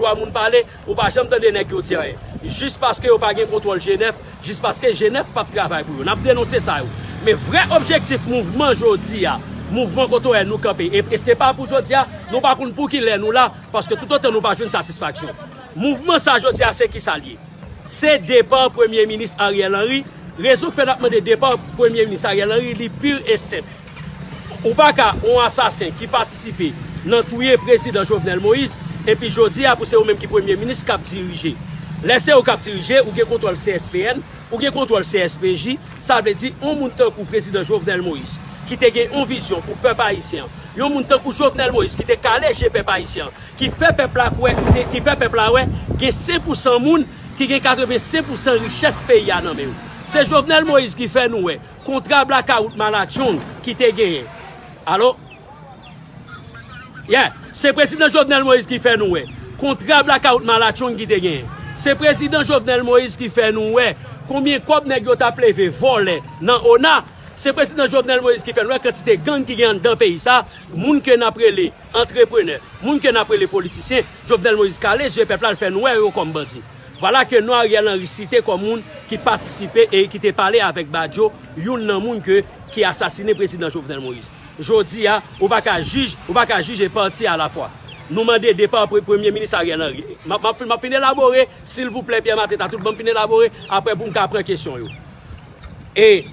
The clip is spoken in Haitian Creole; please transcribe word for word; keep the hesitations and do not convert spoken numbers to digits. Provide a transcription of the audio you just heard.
Lè moun pale, ou pa janm tande nèg yo di anyen. Jis paske yo pa gen kontwòl G nèf, jis paske G nèf p ap travay pou yo. N ap denonse sa yo. Men vrè objektif mouvman jodi a, mouvman kote w wè nou kanpe, e, e se pa pou jodi a, nou pa konn pou ki lè nou la, paske toutotan nou pa jwenn satisfaksyon. Mouvman sa jodi a, se ki sa l ye? Se depa Premye Minis Ariel Henry. Rezon k fè n ap mande depa Premye Minis Ariel Henry, li pur e senp. Ou pa ka yon asasen ki patisipe nan touye prezidan Jovenel Moïse, epi jodi a pou se ou menm ki premye minis k ap dirije. Lè se ou k ap dirije, ou gen kontwòl C S P N, ou gen kontwòl C S P J, sa vle di yon moun tankou prezidan Jovenel Moïse, ki te gen yon vizyon pou pèp ayisyen an, yon moun tankou Jovenel Moïse ki te kale je pèp ayisyen an, ki fè pèp la kwè, ki, ki fè pèp la wè, gen senk pousan moun ki gen katrevensenk pousan richès peyi a nan men yo. Se Jovenel Moïse ki fè nou wè kontra blakawout malatchong ki te genyen. Alo? Yeah, se prezidan Jovenel Moïse ki fè nou wè kontra blakawout malatchong ki te genyen. Se prezidan Jovenel Moïse ki fè nou wè konbyen kòb nèg yo t ap leve vòlè nan ona. Se prezidan Jovenel Moïse ki fè nou wè kantite gang ki gen anndan peyi sa, moun ke n ap rele antreprenè, moun ke n ap rele politisyen. Jovenel Moïse kale zye pèp la, l fè nou wè yo kòm bandi. Vwala ke non Ariel Henry site kòm moun ki patisipe e ki te pale avèk Badio, youn nan moun ke, ki asasinen prezidan Jovenel Moïse. Jodi a, ou pa ka jij, ou pa ka jije pati alafwa. Nou mande depa pre-, Premye Minis Ariel Henry. M ap, m ap fin, m ap fin elabore, silvouplè, Pierre Martin, ta tout ban m fin elabore, apre pou m ka pran kesyon yo. E